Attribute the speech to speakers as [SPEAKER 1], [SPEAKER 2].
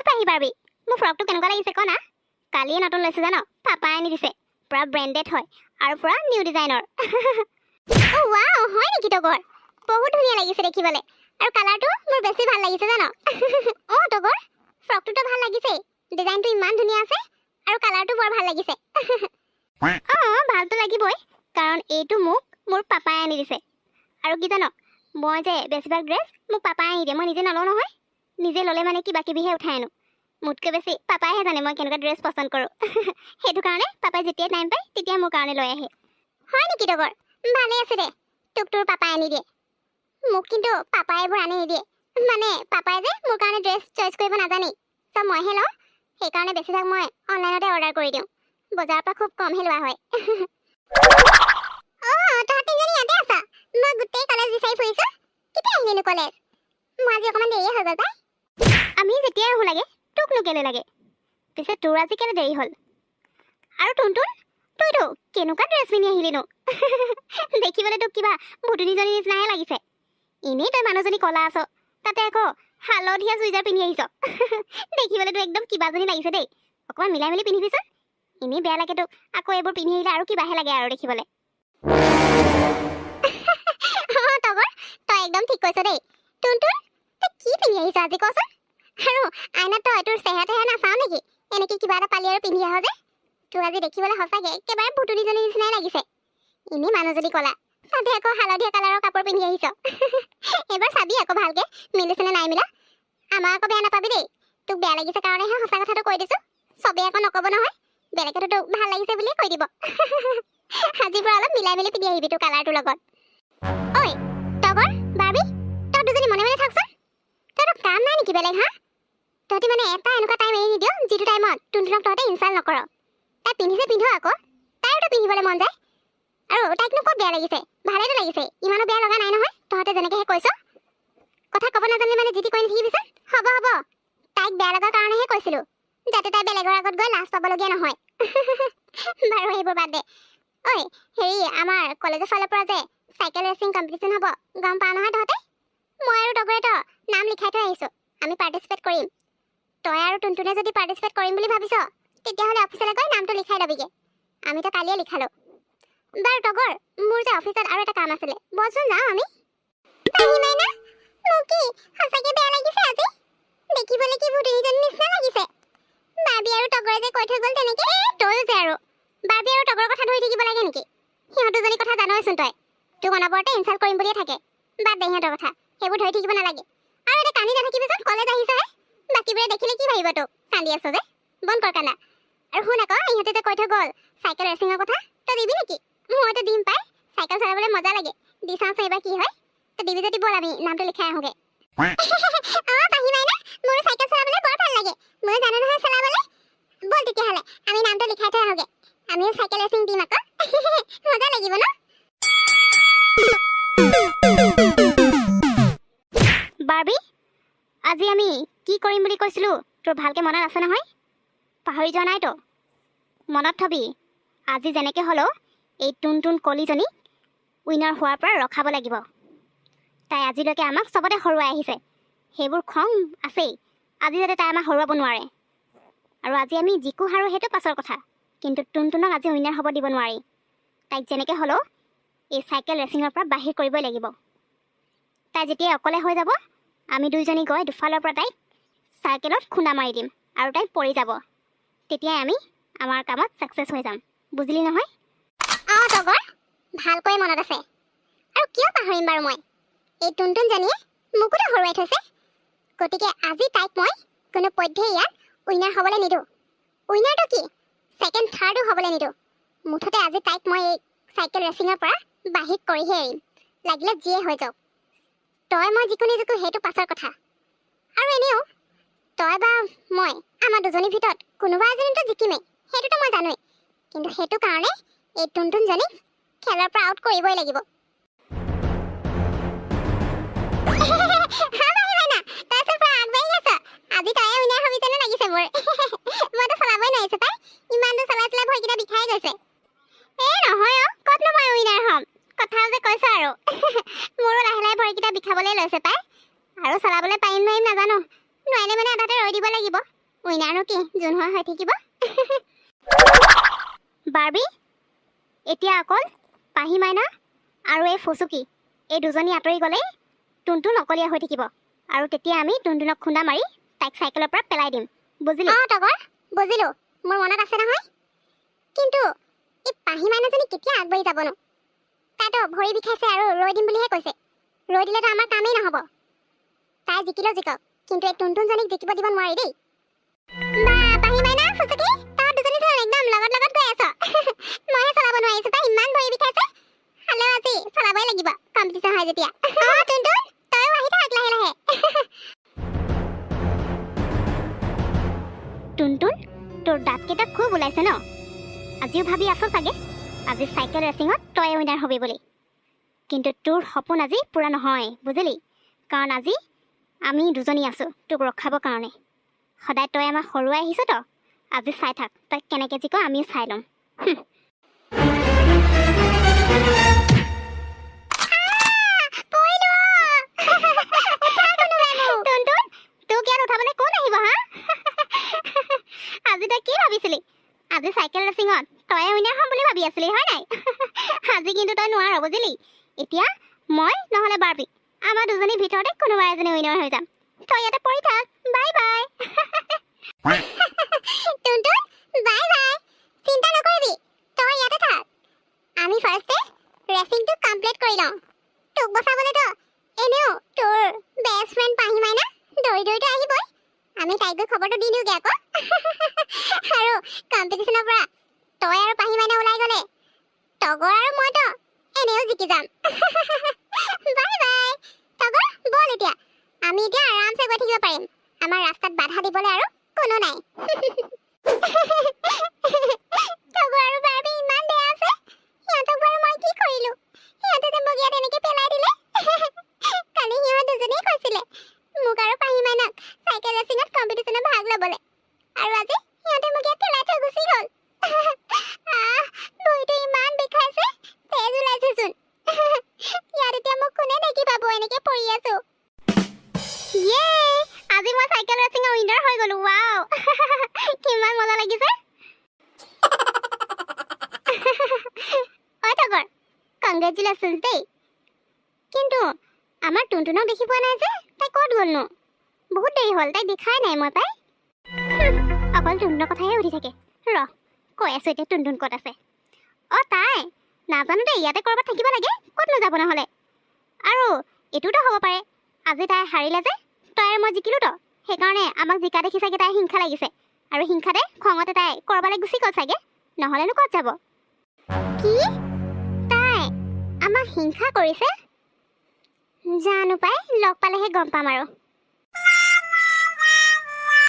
[SPEAKER 1] পাহি বাৰ্বি, মোৰ ফ্ৰকটো কেনেকুৱা লাগিছে ক না? কালিয়ে নতুন লৈছোঁ জান, পাপাই আনি দিছে। পূৰা ব্ৰেণ্ডেড হয় আৰু পূৰা নিউ ডিজাইনৰ। অ' ৱাও, হয় নেকি তগৰ? বহুত ধুনীয়া লাগিছে দেখিবলৈ আৰু কালাৰটো মোৰ বেছি ভাল লাগিছে জান। অঁ তগৰ, ফ্ৰকটোতো ভাল লাগিছেই, ডিজাইনটো ইমান ধুনীয়া আছে আৰু কালাৰটো বৰ ভাল লাগিছে। অঁ, ভালতো লাগিবই, কাৰণ এইটো মোক মোৰ পাপাই আনি দিছে। আৰু কি জান, মই যে বেছিভাগ ড্ৰেছ মোক পাপাই আনি দিয়ে, মই নিজে নলওঁ নহয়। নিজে ল'লে মানে কিবা কিবিহে উঠাই আনো। মোতকৈ বেছি পাপাইহে জানে মই কেনেকুৱা ড্ৰেছ পচন্দ কৰোঁ। সেইটো কাৰণে পাপাই যেতিয়াই টাইম পায়, তেতিয়াই মোৰ কাৰণে লৈ আহে। হয় নেকি তগৰ? ভালেই আছে দে, তোক তোৰ পাপাই আনি দিয়ে। মোক কিন্তু পাপাই এইবোৰ আনি নিদিয়ে। মানে পাপাই যে মোৰ কাৰণে ড্ৰেছ চইচ কৰিব নাজানেই, চব মইহে লওঁ। সেইকাৰণে বেছিভাগ মই অনলাইনতে অৰ্ডাৰ কৰি দিওঁ, বজাৰৰ পৰা খুব কমহে লোৱা হয়। অঁ, তহঁত তিনিজনী ইয়াতে আছা? মই গোটেই কলেজ বিচাৰি ফুৰিছোঁ। কেতিয়া আহিলিনো কলেজ? মোৰ আজি অকণমান দেৰিয়ে হৈ গ'ল পাই। আমি যেতিয়াই আহোঁ লাগে, তোকনো কেলে লাগে? পিছে তোৰ আজি কেলে দেৰি হ'ল? আৰু টুনটুন, তইতো কেনেকুৱা ড্ৰেছ পিন্ধি আহিলিনো? দেখিবলৈ তোক কিবা ভুতুনীজনীৰ নিচিনাহে লাগিছে। এনেই তই মানুহজনী ক'লা আছ, তাতে আকৌ হালধীয়া চুইজাৰ পিন্ধি আহিছ। দেখিবলৈ তো একদম কিবাজনী লাগিছে দেই। অকণমান মিলাই মেলি পিন্ধিবিচোন। এনেই বেয়া লাগে তোক, আকৌ এইবোৰ পিন্ধি আহিলে আৰু কিবাহে লাগে আৰু দেখিবলৈ। অঁ তগৰ, তই একদম ঠিক কৈছ দেই। টুনটুন, তই কি পিন্ধি আহিছ আজি কচোন? আৰু আইনাত তই তোৰ চেহেৰা তেহেৰা নাচাও নেকি? এনেকে কিবা এটা পালি আৰু পিন্ধি আহ যে। তোৰ আজি দেখিবলৈ সঁচাকে একেবাৰে ভুতুনীজনীৰ নিচিনাই লাগিছে। এনেই মানুহজনী ক'লা, তাতে আকৌ হালধীয়া কালাৰৰ কাপোৰ পিন্ধি আহিছ। এইবাৰ চাবি আকৌ ভালকে মিলিছেনে নাই মিলা। আমাৰ আকৌ বেয়া নাপাবি দেই, তোক বেয়া লাগিছে কাৰণেহে সঁচা কথাটো কৈ দিছো। চবেই আকৌ নক'ব নহয়, বেলেগেতো তোক ভাল লাগিছে বুলিয়ে কৈ দিব। আজিৰ পৰা অলপ মিলাই মেলি পিন্ধি আহিবি তোৰ কালাৰটোৰ লগত। ঐ তগৰ, বাৰ্বি, তই দুজনী মনে মনে থাকচোন। তহঁতৰ কাম নাই নেকি বেলেগ হা? তহঁতি মানে এটা এনেকুৱা টাইম এৰি নিদিয় যিটো টাইমত টুনটুনক তহঁতে ইনচাল্ট নকৰ। তাই পিন্ধিছে পিন্ধো আকৌ, তাইৰোতো পিন্ধিবলৈ মন যায়। আৰু তাইকনো ক'ত বেয়া লাগিছে? ভালেইতো লাগিছে, ইমানো বেয়া লগা নাই নহয় তহঁতে যেনেকৈহে কৈছ। কথা ক'ব নাজানিলে মানে যি টি কৈ নাথাকিবিচোন। হ'ব হ'ব, তাইক বেয়া লগাৰ কাৰণেহে কৈছিলোঁ, যাতে তাই বেলেগৰ আগত গৈ লাজ পাবলগীয়া নহয়। বাৰু, সেইবোৰ বাদ দে। ঐ হেৰি, আমাৰ কলেজৰ ফালৰ পৰা যে চাইকেল ৰেচিং কম্পিটিশ্যন হ'ব, গম পাৱ নহয় তহঁতে? মই আৰু তগৰে তো নাম লিখাই থৈ আহিছোঁ, আমি পাৰ্টিচিপেট কৰিম। তই আৰু টুনটুনে যদি পাৰ্টিচিপেট কৰিম বুলি ভাবিছ, তেতিয়াহ'লে অফিচলৈ গৈ নামটো লিখাই ল'বিগৈ। আমিতো কালিয়ে লিখালোঁ। বাৰু তগৰ, মোৰ যে অফিচত আৰু এটা কাম আছিলে, বলচোন যাওঁ আমি। পাহি মাইনা, মোক কি সঁচাকে বেয়া লাগিছে আজি? দেখিবলৈ কি ভুতুনীজনীৰ নিচিনা লাগিছে। বাৰ্বি আৰু তগৰে যে কৈ থৈ গ'ল তেনেকে। এ, তয়ো যে আৰু বাৰ্বি আৰু তগৰৰ কথা ধৰি থাকিব লাগে নেকি? সিহঁত দুজনীৰ কথা জানইচোন তই, তোক অনবৰতে ইনচাল্ট কৰিম বুলিয়ে থাকে। বাদ দে সিহঁতৰ কথা, সেইবোৰ ধৰি থাকিব নালাগে। আৰু এতিয়া কান্দি নাথাকিবিচোন, কলেজ আহিছহে, বাকীবোৰে দেখিলে কি ভাবিব তোক কান্দি আছ যে? বন্ধ কৰ কান্দা। আৰু শুন আকৌ, ইহঁতে যে কৈ থৈ গ'ল চাইকেল ৰেচিঙৰ কথা, তই দিবি নেকি? মইতো দিম পাই, চাইকেল চলাবলৈ মজা লাগে। দি চাওঁচোন এইবাৰ কি হয়। তই দিবি যদি ব'ল, আমি নামটো লিখাই আহোঁগে। অঁ পাহি মাইনা, মোৰো চাইকেল চলাবলৈ বৰ ভাল লাগে, ময়ো জানো নহয় চলাবলৈ। ব'ল তেতিয়াহ'লে, আমি নামটো লিখাই থৈ আহোঁগে। আমিও চাইকেল ৰেচিং দিম আকৌ, মজা লাগিব ন? বাৰ্বি, আজি আমি কি কৰিম বুলি কৈছিলোঁ, তোৰ ভালকৈ মনত আছে নহয়? পাহৰি যোৱা নাইতো? মনত থবি, আজি যেনেকৈ হ'লেও এই টুনটুন কলিজনী উইনাৰ হোৱাৰ পৰা ৰখাব লাগিব। তাই আজিলৈকে আমাক চবতে হৰুৱাই আহিছে, সেইবোৰ খং আছেই। আজি যাতে তাই আমাক হৰুৱাব নোৱাৰে। আৰু আজি আমি জিকো হাৰো সেইটো পাছৰ কথা, কিন্তু টুনটুনক আজি উইনাৰ হ'ব দিব নোৱাৰি। তাইক যেনেকৈ হ'লেও এই চাইকেল ৰেচিঙৰ পৰা বাহিৰ কৰিবই লাগিব। তাই যেতিয়া অকলে হৈ যাব, আমি দুইজনী গৈ দুফালৰ পৰা তাইক চাইকেলত খুন্দা মাৰি দিম আৰু তাই পৰি যাব। তেতিয়াই আমি আমাৰ কামত ছাকচেছ হৈ যাম, বুজিলি নহয়? অঁ তগৰ, ভালকৈ মনত আছে। আৰু কিয় পাহৰিম বাৰু মই? এই টুনটুনজনীয়ে মোকোতো হৰুৱাই থৈছে। গতিকে আজি তাইক মই কোনো পধ্যেই ইয়াত উইনাৰ হ'বলৈ নিদিওঁ। উইনাৰটো কি, ছেকেণ্ড থাৰ্ডো হ'বলৈ নিদিওঁ। মুঠতে আজি তাইক মই এই চাইকেল ৰেচিঙৰ পৰা বাহিৰ কৰিহে এৰিম, লাগিলে যিয়ে হৈ যাওক। তই মই জিকো নিজিকো সেইটো পাছৰ কথা। আৰু এনেও তই বা মই, আমাৰ দুজনীৰ ভিতৰত কোনোবা এজনীতো জিকিমেই, সেইটোতো মই জানোৱেই। কিন্তু সেইটো কাৰণে এই টুনটুনজনীক খেলৰ পৰা আউট কৰিবই লাগিব। হা মাহী মাইনা, তই চোন পুৰা আগবাঢ়ি আছ। আজি তয়ে উইনাৰ হবি যেনে লাগিছে মোৰ। মইতো চলাবই নোৱাৰিছো পাই, ইমান দূৰ চলাই চলাই ভৰিকেইটা বিষাই গৈছে। এ নহয় অ, ক'তনো মই উইনাৰ হ'ম? কথাও যে কৈছ আৰু। মোৰো লাহে লাহে ভৰিকেইটা বিষাবলৈ লৈছে পাই। আৰু চলাবলৈ পাৰিম নোৱাৰিম নাজানো, নোৱাৰিলে মানে আধাতে ৰৈ দিব লাগিব। লাগিব। উইনাৰনো কি যোন হোৱা হৈ থাকিব। বাৰ্বি, এতিয়া অকল পাহি মাইনা আৰু এই ফুচুকি, এই দুজনী আঁতৰি গ'লেই টুনটুন অকলীয়া হৈ থাকিব আৰু তেতিয়া আমি টুনটুনক খুন্দা মাৰি তাইক চাইকেলৰ পৰা পেলাই দিম, বুজিলি? অঁ তগৰ, বুজিলোঁ, মোৰ মনত আছে নহয়। কিন্তু এই পাহি মাইনাজনী কেতিয়া আগবাঢ়ি যাবনো? তাইতো ভৰি বিষাইছে আৰু ৰৈ দিম বুলিহে কৈছে। ৰৈ দিলেতো আমাৰ কামেই নহ'ব। তাই জিকিলেও জিকক, কিন্তু এই টুনটুনজনীক জিকিব দিব নোৱাৰি দেই। বা পাহি মাইনা, ফুচুকি, তহঁত দুজনী চোন একদম লগত লগত গৈ আছ। মইহে চলাব নোৱাৰিছো পাই, ইমান ভৰি বিষাইছে। হ'লেও আজি চলাবই লাগিব, কম্পিটিশ্যন হয় যেতিয়া। অঁ টুনটুন, তয়ো আহি থাক লাহে লাহে। টুনটুন, তোৰ দাঁতকেইটা খুব ওলাইছে ন? আজিও ভাবি আছ চাগে আজি চাইকেল ৰেচিঙত তই উইনাৰ হবি বুলি। কিন্তু তোৰ সপোন আজি পূৰা নহয়, বুজিলি? কাৰণ আজি আমি দুজনী আছোঁ তোক ৰখাবৰ কাৰণে। সদায় তই আমাক হৰুৱাই আহিছ তো, আজি চাই থাক তই কেনেকৈ জিক, আমিও চাই ল'ম। পৰিলো। উঠা কোনোবাই মোক। টুনটুন, তোক ইয়াত উঠাবলৈ কোন আহিব হা? আজি তই কি ভাবিছিলি? আজি চাইকেল ৰেচিঙত তয়ে উইনাৰ হ'ম বুলি ভাবি আছিলি, হয় নাই? আজি কিন্তু তই নোৱাৰ, বুজিলি? এতিয়া মই নহ'লে বাৰ্বি, আমাৰ দুজনীৰ ভিতৰতে কোনোবা এজনী উইনাৰ হৈ যাম। তই ইয়াতে পৰি থাক। বাই বাই টুনটুন, বাই বাই। চিন্তা নকৰিবি, তই ইয়াতে থাক। আমি ফাৰ্ষ্টে ৰেচিংটো কমপ্লিট কৰি লওঁ। তোক বচাবলৈতো এনেও তোৰ বেষ্ট ফ্ৰেণ্ড পাহি মাইনা দৌৰি দৌৰিতো আহিবই। আমি তাইক গৈ খবৰটো দি দিওঁগে আকৌ। আৰু কম্পিটিশ্যনৰ পৰা তই আৰু পাহি মাইনা ওলাই গ'লে তগৰ আৰু মইতো এনেও জিকি যাম। বাই বাই তগৰ, ব'ল এতিয়া। আমি এতিয়া আৰামছে গৈ থাকিব পাৰিম। আমাৰ ৰাস্তাত বাধা দিবলৈ আৰু কোনো নাই। তগৰ আৰু বাৰ্বি ইমান বেয়া আছে, সিহঁতক বাৰু মই কি কৰিলো? সিহঁতে যে মোক ইয়াত এনেকে পেলাই দিলে। কালি সিহঁত দুজনীয়ে কৈছিলে মোক আৰু পাহি মাইনাক চাইকেল ৰেচিঙত কম্পিটিশ্যনত ভাগ ল'বলৈ, আৰু আজি সিহঁতে মোক ইয়াত পেলাই থৈ গুচি গ'ল। আহ, ভৰিটো ইমান বিষাইছে, তেজ ওলাইছেচোন। ইয়াত এতিয়া মোক কোনে দেখি পাব এনেকে পৰি আছো? ইয়ে, আজি মই চাইকেল ৰেচিঙৰ উইনাৰ হৈ গ'লো। ৱাও, কিমান মজা লাগিছে। ঐ তগৰ, কংগ্ৰেচুলেশ্যনছ দেই। কিন্তু আমাৰ টুনটুনক দেখি পোৱা নাই যে, তাই ক'ত গ'লনো? বহুত দেৰি হ'ল, তাইক দেখাই নাই মই পাই। অকল টুনটুনৰ কথাহে সুধি থাকে। ৰ, কৈ আছো এতিয়া টুনটুন ক'ত আছে। অ' তাই নাজানো দেই, ইয়াতে ক'ৰবাত থাকিব লাগে, ক'তনো যাব নহ'লে। আৰু এইটোতো হ'ব পাৰে, আজি তাই হাৰিলে যে, তই আৰু মই জিকিলো তো, সেইকাৰণে আমাক জিকা দেখি চাগে তাই হিংসা লাগিছে আৰু হিংসাতে খঙতে তাই ক'ৰবালৈ গুচি গ'ল চাগে। নহ'লেনো ক'ত যাব? কি, তাই আমাক হিংসা কৰিছে? জানো পাই, লগ পালেহে গম পাম আৰু।